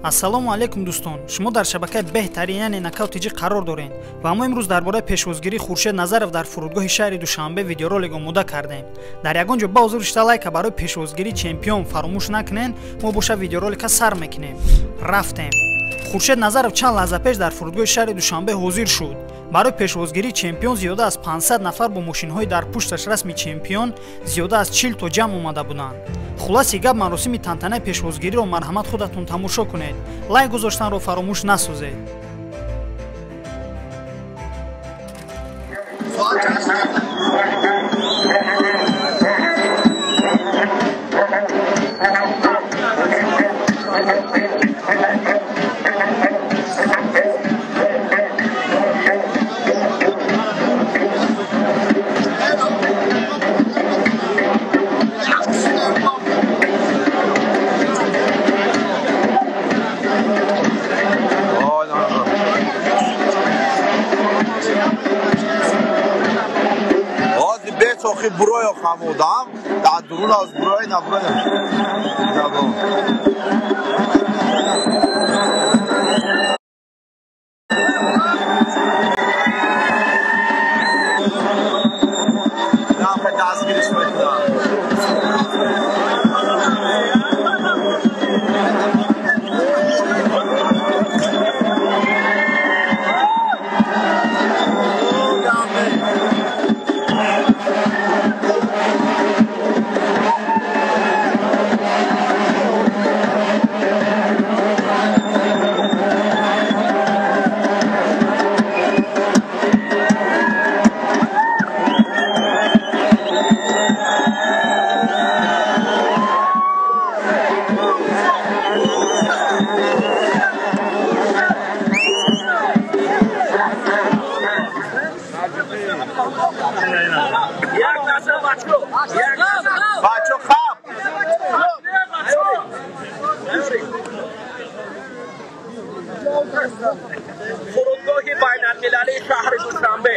Ассалому алайкум дӯстон, шумо дар шабакаи беҳтарин яъне Нокаут ТЖ қарор доред ва мо имрӯз дар бораи пешвозгирии Хуршед Назаров дар фурудгоҳи шаҳри Душанбе видеоролик омода кардем. Дар ягон ҷо ба ҳузур шита лайка барои пешвозгирии чемпион фаромӯш накунед, мо боша видеоролика сар мекунем. Рафтем. Хуршед Назаров чанд лаҳза пеш дар фурудгоҳи шаҳри Душанбе ҳозир шуд. Барои пешвозгирии чемпион зиёда аз 500 нафар бо мошинҳои дар пушташ расми чемпион зиёда аз 40 то ҷамъ омада буданд. Хулоси гап, маросими тантанаи пешвозгириро марҳамат худатон тамошо кунед. Лайк гузоштанро фаромӯш насозед. Бурой хамудам, дар дурун аз бурой набурой. Дастгириш мекунам. Фурудгоҳи байналмилалии шаҳри Душанбе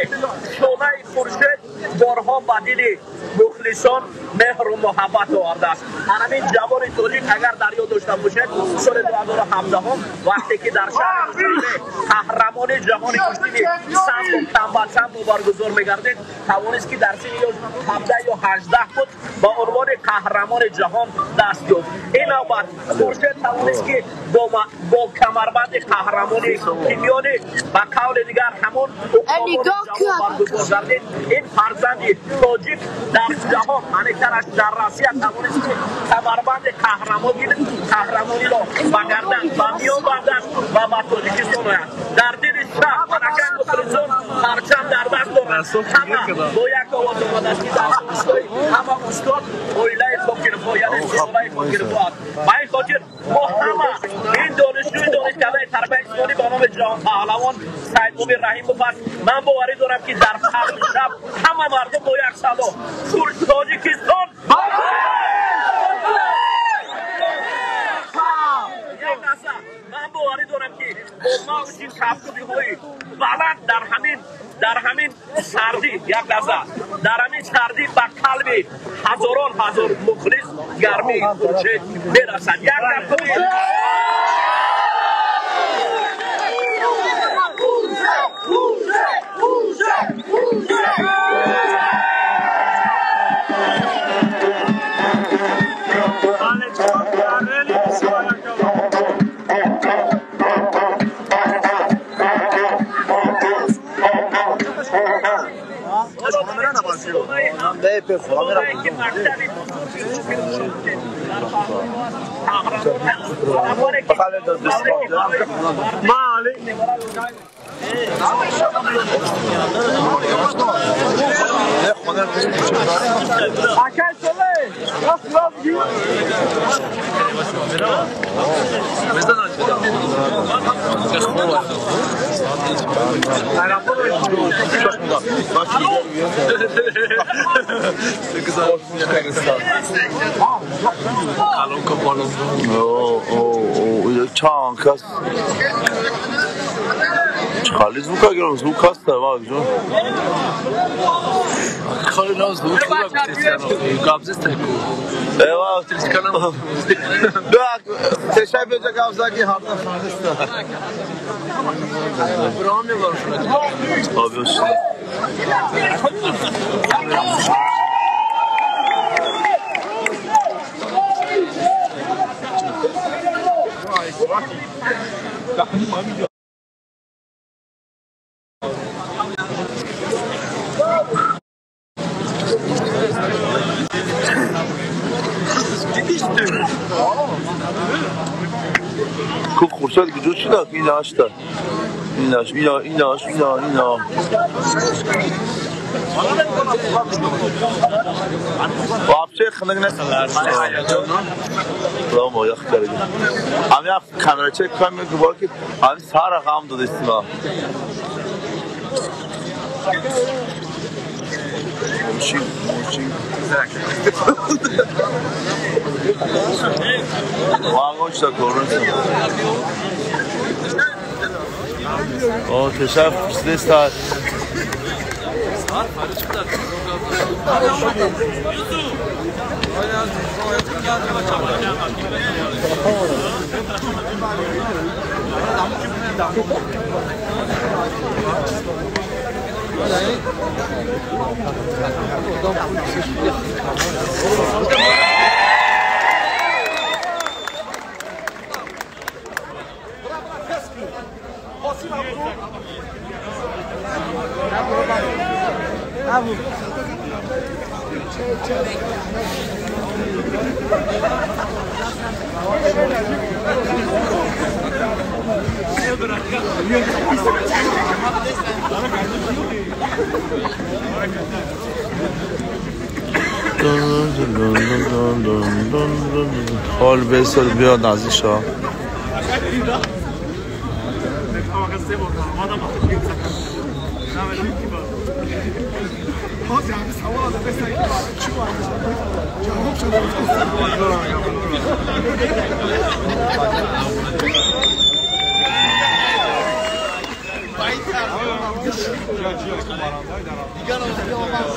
шонаи Хуршед борҳо ба дили мухлисон меҳру муҳаббат овардааст. Ҳамин ҷавони тоҷик агар дар ёд дошта бошед, соли 2017 вақте ки дар шаҳри Душанбе қаҳрамони ҷаҳони куштини самбо камбатсамбо баргузор мегардид, тавонист ки дар синни 17 ё 18 буд ба унвони қаҳрамони ҷаҳон даст ёфт. Ин навбат Хуршед тавонист ки бо камарбанди қаҳрамони ки миёни ба қавли дигар ҳамон ҷаҳон баргузор гардид, ин фарзанди тоҷик дар ҷаҳон, аниқтараш дар Россия тавонист ки камарбанди қаҳрамониро ба гардан ба миён бандад ва ба Тоҷикистон ояд. Дар дили шаҳр ҳаракат мухлисон парчам дар даст доранд. Ҳама бо як овоз омадааст ки дар донишгоҳи ҳама устод оилаи Хокирфо, яъне силолаи Хокирфо аст. Ба ин хотир мо ҳама ин донишҷӯи донишкадаи тарбияи ҷисмонӣ ба номи ҷаҳонпаҳлавон Саидмубин Раҳимов аст. Ман боварӣ дорам ки дар қалби шаб ҳама мардум бо як садо Тоҷикистон ман боварӣ дорам ки бо мавҷи кафкӯбиҳои баланд дар ҳамин сардӣ, як лаҳза, дар ҳамин сардӣ ба қалби ҳазорон ҳазор мухлис гармии Хуршед мерасад. Як кафкӯбӣ. Хали звук агар звук ҳаст, ва ҷон. Хали на звук гапзеста ку. Eyvah, çıkalım. Bak, teşekkür edecek avzaki hafta sonrası. Abi olsun. Хуршед куҷо шуда? Ин ашта. Инаш, ина, инаш, ина, ина. Вообще хнаг нест. Ламо ях карди. Ами ях камера чек камера губор ки ами сара ғам додистима. Мошин, мошин. Вангоч да корунса. О, тешав псдеста. حال بسر بیا نزدیک شو.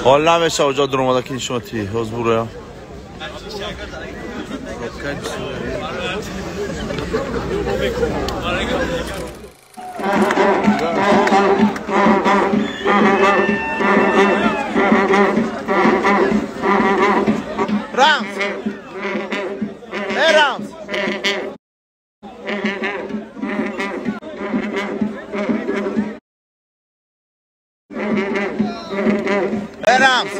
حال نمیشه اونجا در اومده که نشون تی حوز برو. Rams! Hey Rams! Hey Rams!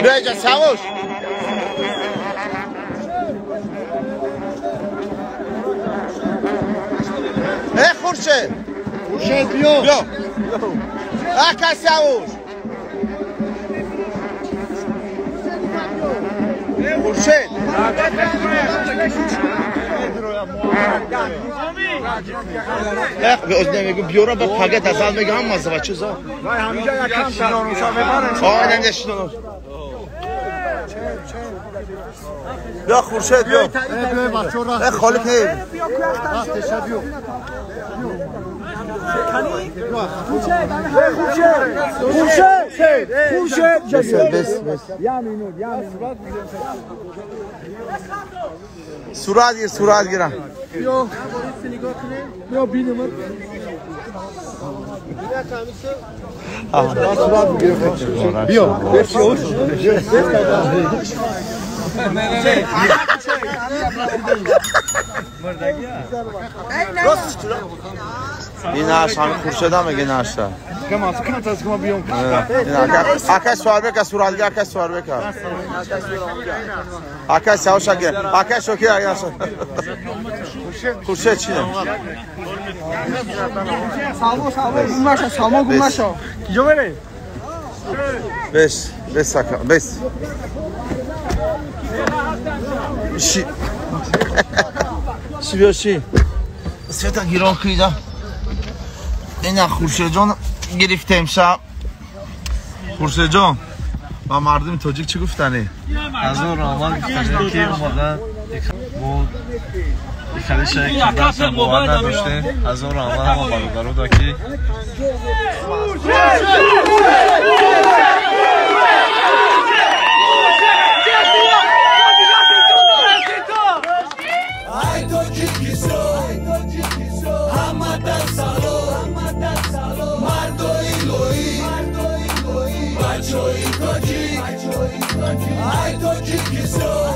Veja, Saúl! Эй, Хуршед! Хуршед, бьё! Бьё! Ака, Сауш! Хуршед! Бьёра ба пагат азал мега ҳама зава чиза. Ой, нандешинонус. Бیا خورشید بیا. ای خالق هی. خورشید خورشید بس بس. صورت گیر صورت گیرم. بیا بیا بینم. بیا این اش هم خورشید هم میگه نشه. اکا سوار بکن صورت گیر اکا سوار بکن. اکا ساوش اگه اکا شوکی اگه خورشید چیه؟ سالمو سالمو گم نشو سالمو گم نشو. کجا بری؟ بس بس اکا بس. شی شی بیا شی. سفتا گیران کیدا. اینا خورشید جان گرفتیم شب. خورشید جان Ба мардуми тоҷик чӣ гуфтанӣ? Ҳазор раҳмат гуфтанӣ, ки омадан мо ихалиша кардаса бовар надоштем. Ҳазор раҳмат ҳама бародарода ки. Ай, Тоҷикистон.